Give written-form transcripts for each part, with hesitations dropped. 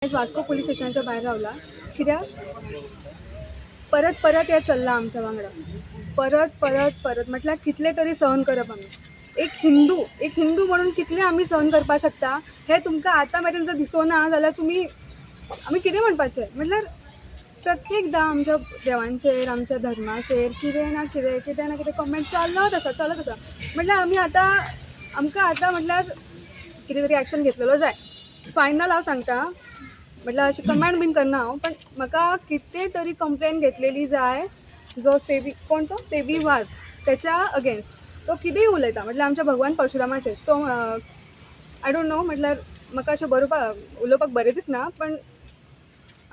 आयज वास्को पुलीस स्टेशनाच्या भायर रावला कित्याक परत परत हें चल्लां आमच्या वांगडा. परत परत परत म्हटल्यार कितले तरी सहन करप आमी. एक हिंदू, एक हिंदू म्हणून कितले आमी सहन करपाक शकता हें तुमकां आतां मेरेन जर दिसोना जाल्यार तुमी आमी कितें म्हणपाचें. म्हटल्यार प्रत्येकदां आमच्या देवांचेर, आमच्या धर्माचेर कितें ना कितें, कितें ना कितें कमेंट चालत आसा, चालत आसा. म्हटल्यार आमी आतां, आमकां आतां म्हटल्यार कितें तरी एक्शन घेतलेलो जाय. फायनल हांव सांगता, म्हटल्यार अशें कमेंट बीन करना हांव, पण म्हाका कितें तरी कंप्लेन घेतलेली जाय. जो सेबी, कोण तो सेबी वाज, त्याच्या अगेन्स्ट तो कितेंय उलयता. म्हटल्यार आमच्या भगवान परशुरामाचेर तो, I don't know, म्हटल्यार म्हाका अशें बरोवपाक उलोवपाक बरें दिसना, पण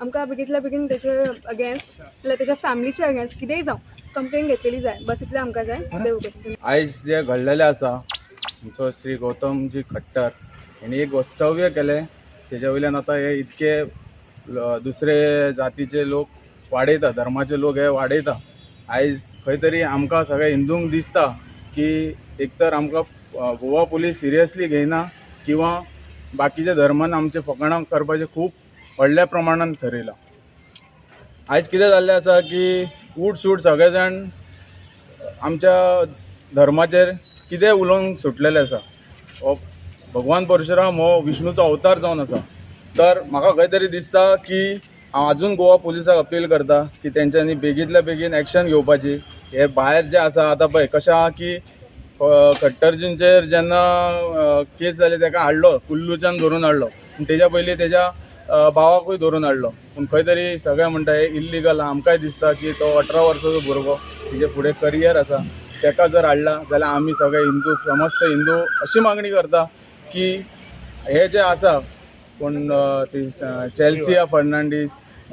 आमकां बेगींतल्या बेगीन तेचे अगेन्स्ट, म्हटल्यार तेच्या फॅमिलीच्या अगेन्स्ट कितेंय जावं कंप्लेन घेतलेली जाय. बस इतलें आमकां जाय. देव करूं. आयज जे घडलेलें आसा, आमचो श्री गौतमजी खट्टर हेणी एक वक्तव्य केलें, तेज्या वयल्यान आतां हे इतके दुसरे जातीचे लोक वाडयता, धर्माचे लोक हे वाडयता. आयज खंय तरी आमकां सगळ्या हिंदूंक दिसता की एक तर आमकां गोवा पुलीस सिरियसली घेयना किंवा बाकीच्या धर्मान आमचे फकाणां करपाचें खूब व्हडल्या प्रमाणान थरयलां. आयज कितें जाल्लें आसा की उठ सूट सगळे जाण आमच्या धर्माचेर कितें उलोवंक सुटलेले आसा. हो भगवान परशुराम हो विष्णूचो अवतार जावन आसा. तर म्हाका खंय तरी दिसता की हांव अजून गोवा पुलिसाक अपील करता की तेंच्यांनी बेगींतल्या बेगीन एक्शन घेवपाची. हे भायर जे आसा आतां पळय कशें आहा की खट्टरजींचेर जेन्ना केस जाली, तेका हाडलो, कुल्लूच्यान धरून हाडलो, पूण तेज्या पयलीं तेज्या भावाकूय धरून हाडलो. पूण खंय तरी सगळे म्हणटा हे इल्लिगल. आमकांय दिसता की तो 18 वर्साचो भुरगो, तेजे फुडें करियर आसा, तेका जर हाडला जाल्यार आमी सगळे हिंदू, समस्त हिंदू अशी मागणी करता की हे जे आसा कोण ती चेल्सिया फर्नांडीस,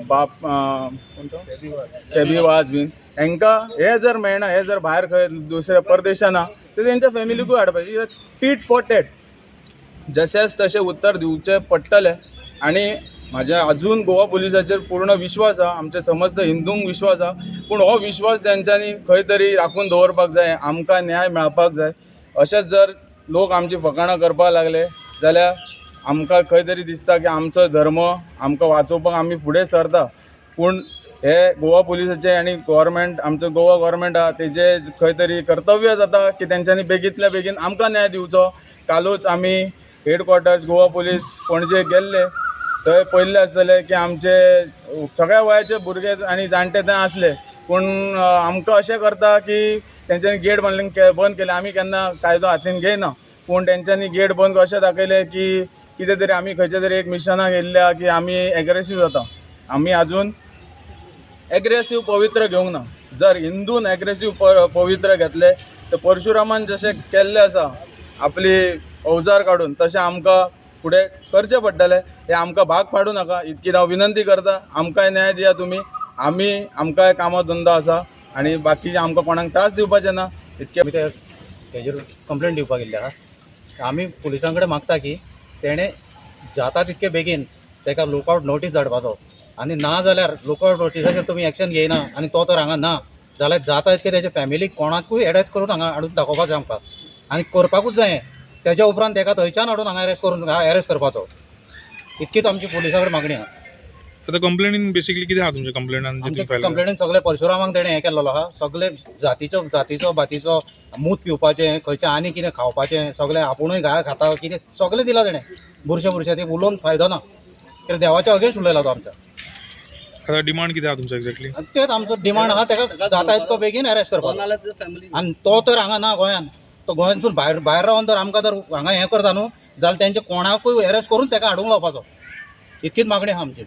बाप कोण तो सेबी वाज बीन, हेंकां हे जर मेळना, हे जर भायर खंय दुसऱ्या परदेशान आहा, ते तेंच्या फॅमिलीकूय हाडपाचें. टीट फॉर टॅट, जशेंच तशें उत्तर दिवचें पडटलें. आनी म्हाज्या अजून गोवा पुलिसाचेर पूर्ण विश्वास आहा, आमच्या समस्त हिंदूंक विश्वास आहा, पूण हो विश्वास तेंच्यांनी खंय तरी राखून दवरपाक जाय. आमकां न्याय मेळपाक जाय. अशेंच जर लोक आमची फकाणां करपाक लागले जाल्यार आमकां खंय तरी दिसता की आमचो धर्म आमकां वाचोवपाक आमी फुडें सरता, पूण हे गोवा पुलिसाचे आनी गोवोरमेंट, आमचो गोवा गोवोरमेंट आहा, तेजे खंय तरी कर्तव्य जाता की तेंच्यांनी बेगींतल्या बेगीन आमकां न्याय दिवचो. कालूच आमी हेडक्वॉर्टर्स गोवा पुलीस पणजे गेल्ले, थंय पळयल्लें आसतलें की आमचे सगळ्या वयाचे भुरगे आनी जाणटे थंय आसले, पूण आमकां अशें करता की तेंच्यांनी गेट बंद केलें. आमी केन्ना कायदो हातीन घेयना, पूण तेंच्यांनी गेट बंद अशें दाखयलें की कितें तरी आमी खंयच्या तरी एक मिशनाक येयल्ल्या की आमी एग्रेसीव जाता. आमी आजून एग्रेसीव पवित्र घेवंक ना. जर हिंदून एग्रेसीव पवित्र घेतले तर परशुरामान जशें केल्लें आसा आपली अवजार काडून, तशें आमकां फुडें करचें पडटलें. हें आमकां भाग पाडूं नाका इतकी हांव विनंती करता. आमकांय न्याय दिया तुमी. आमी आमकांय कामां धंदो आसा आनी बाकीचे आमकां कोणाक त्रास दिवपाचे ना इतके. आमी ते तेजेर कंप्लेन दिवपाक गेल्ले आहा. आमी पुलिसां कडेन मागता की तेणें जाता तितके बेगीन तेका लुकआवट नोटीस धाडपाचो आनी ना जाल्यार लुकआवट नोटिसाचेर तुमी एक्शन घेयना आनी तो तर हांगा ना जाल्यार जाता तितके तेजे फॅमिलीक कोणाकूय एडॅच करून हांगा हाडून दाखोवपाक जाय आमकां आनी करपाकूच जाय. तेज्या उपरांत तेका थंयच्यान हाडून हांगा अरेस्ट करून एरेस्ट करपाचो, इतकीच आमची पुलिसां कडेन मागणी आहा. आतां कंप्लेनीन बेसिकली कितें आहा तुमच्या कंप्लेनान जे आमच्या तुमी फायल? कंप्लेनीन सगळे परशुरामाक तेणें हें केल्लो आहा, सगळे जातीचो जातीचो बातीचो मूत पिवपाचें, खंयचें आनी कितें खावपाचें, सगळें आपुणूय गाय खाता, कितें सगळें दिलां तेणें. बुरशें बुरशें तें उलोवन फायदो ना, कित्याक देवाच्या अगेन्स्ट उलयला तो आमच्या. आतां डिमांड कितें आहा तुमचो एक्झॅक्टली? आनी तेच आमचो डिमांड आहा, तेका जाता इतको बेगीन अरेस्ट करपाचो. आनी तो तर हांगा ना गोंयान, तो गोंयांसून भायर भायर रावन तर आमकां तर हांगा हें करता न्हू जाल्यार तेंचे कोणाकूय अरेस्ट करून तेका हाडूंक लावपाचो, इतकीच मागणी आहा आमची.